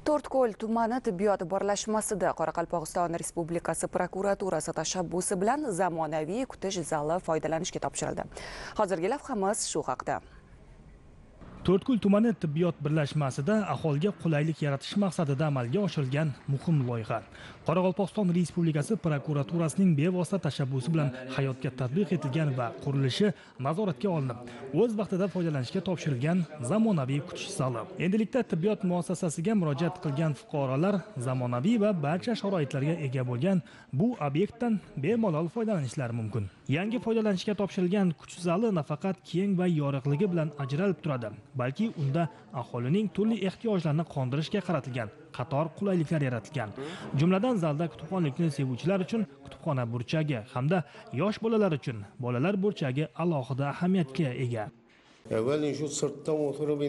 To'rtko'l tumani tibbiyot birlashmasida Qoraqalpog'iston Respublikasi prokuraturasi tashabbusi bilan zamonaviy kutish zali foydalanishga topshirildi. Hozirgi lavhamiz shu haqda. To'rtko'l tumani tibbiyot birlashmasida aholiga qulaylik yaratish maqsadida amalga oshirilgan muhim loyiha. Qoraqalpog'iston Respublikasi prokuraturasining bevosita tashabbusi bilan hayotga tatbiq etilgan va qurilishi nazoratga olinib, o'z vaqtida foydalanishga topshirilgan zamonaviy kutish zali. Endilikda tibbiyot muassasasiga murojaat qilgan fuqarolar zamonaviy va barcha sharoitlarga ega bo'lgan bu obyektdan bemalol foydalanishlari mumkin. Yangi foydalanishga topshirilgan kutish zali nafaqat keng va yorug'ligi bilan ajralib turadi, balki unda aholining turli ehtiyojlarini qondirishga qaratilgan qator qulayliklar yaratilgan. Jumladan, zalda kutubxonalikni sevuvchilar uchun kutubxona burchagi hamda yosh bolalar uchun bolalar burchagi alohida ahamiyatga ega. Avval shu sirtdan o'tirib,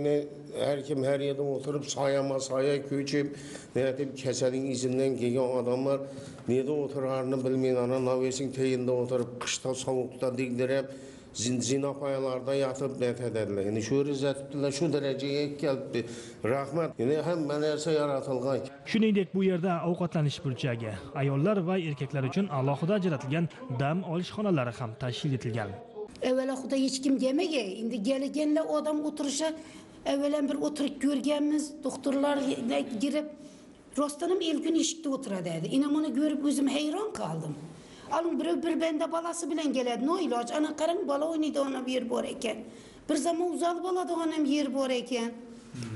har kim har yerda o'tirib, soya ko'chib, nima kasalning izidan kelgan odamlar neda o'tirarini bilmay, ana navesing teyinda o'tirib, qishda sovuqda degdirib, zinapoyalarda yotib netadilar. Endi shu rizatdilar, shu darajaga kelibdi. Rahmat. Endi hamma narsa yaratilgan. Shuningdek, bu yerda ovqatlanish burchagi, ayollar va erkaklar uchun alohida ajratilgan dam olish xonalari ham tashkil etilgan. Avvalo Xudo hech kim demagay. Endi kelganlar odam o'tirishi, avvalan bir o'tirib ko'rganmiz, doktorlar girib, rostdan ham el kun eshikda o'tiradi edi. Endi buni ko'rib o'zim hayron qoldim. Alın birov bir banda balasi bilan keladi, no iloj. Ana qarang, bola o'ynaydigan ham yer bor ekan. Bir zamon uzalib oladigan ham yer bor ekan.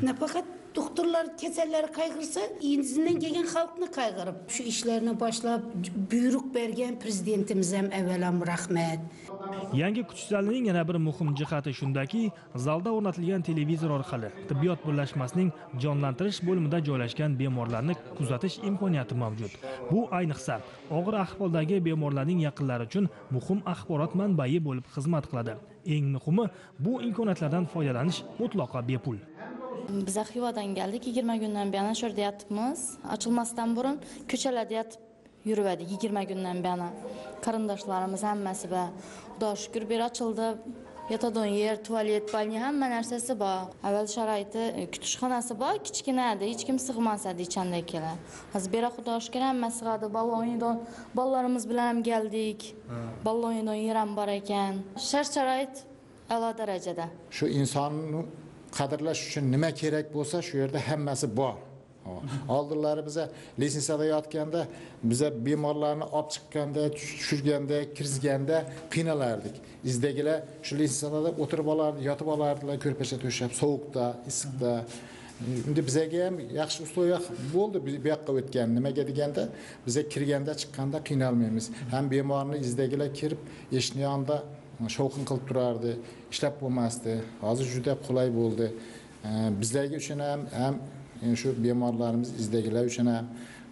Nafaqat doktorlar kasallar qayg'ursa, izidan kelgan xalqni qayg'urib, shu ishlarni boshlab buyruq bergan prezidentimiz ham avvalam rahmat. Yangi kutish zalining yana bir muhim jihati shundaki, zalda o'rnatilgan televizor orqali tibbiyot birlashmasining jonlantirish bo'limida joylashgan bemorlarni kuzatish imkoniyati mavjud. Bu ayniqsa og'ir ahvoldagi bemorlarning yaqinlari uchun muhim axborot manbai bo'lib xizmat qiladi. Eng muhimi, bu imkoniyatlardan foydalanish mutlaqo bepul. Biz Xivadan keldik, 20 kundan buyon shu yerda yotibmiz. Ochilmasdan burun ko'chalarda yotib yurib 20 kundan buyon. Qarindoshlarimiz hammasi va Xudo shukr bir ochildi. Yotadigan yer, tualet, balni hamma narsasi bor. Avval sharoiti, kutish xonasi bor, kichkina edi, hech kim sig'mas edi ichandagilar. Hozir bera Xudo shukr hamma sig'adi. Bola o'ynaydi, bolalarimiz bilan ham keldik. Bola o'ynaydigan yer ham bor ekan. Shart-sharoit a'lo darajada. Shu insonni qadrlash uchun nima kerak bo'lsa, shu yerda hammasi bor. Oldinlari biza litsenziyada yotganda, biza bemorlarni olib chiqqanda, tushirganda, kirgizganda qiynalardik. Izdagilar shu litsenziyada o'tirib olardi, yotib olardilar, ko'rpacha to'shab, sovuqda, issiqda. Endi bizaga ham yaxshi uslubiy bo'ldi bu yoqqa o'tgan. Nimaga deganda, biza kirganda, chiqqanda qiynalmaymiz. Ham bemorni izdagilar kirib, eshikning yonida shovqin qilib turardi, ishlab bo'lmasdi. Hozir juda qulay bo'ldi. Bizlarga uchun ham shu bemorlarimiz izdagilar uchun ham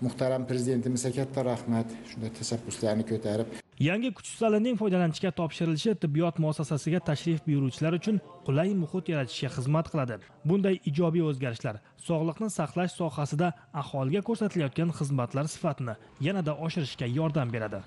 muhtaram prezidentimizga katta rahmat, shunday tashabbuslarni ko'tarib. Yangi kutish zalining foydalanishga topshirilishi tibbiyot muassasasiga tashrif buyuruvchilar uchun qulay muhit yaratishga xizmat qiladi. Bunday ijobiy o'zgarishlar sog'liqni saqlash sohasida aholiga ko'rsatilayotgan xizmatlar sifatini yanada oshirishga yordam beradi.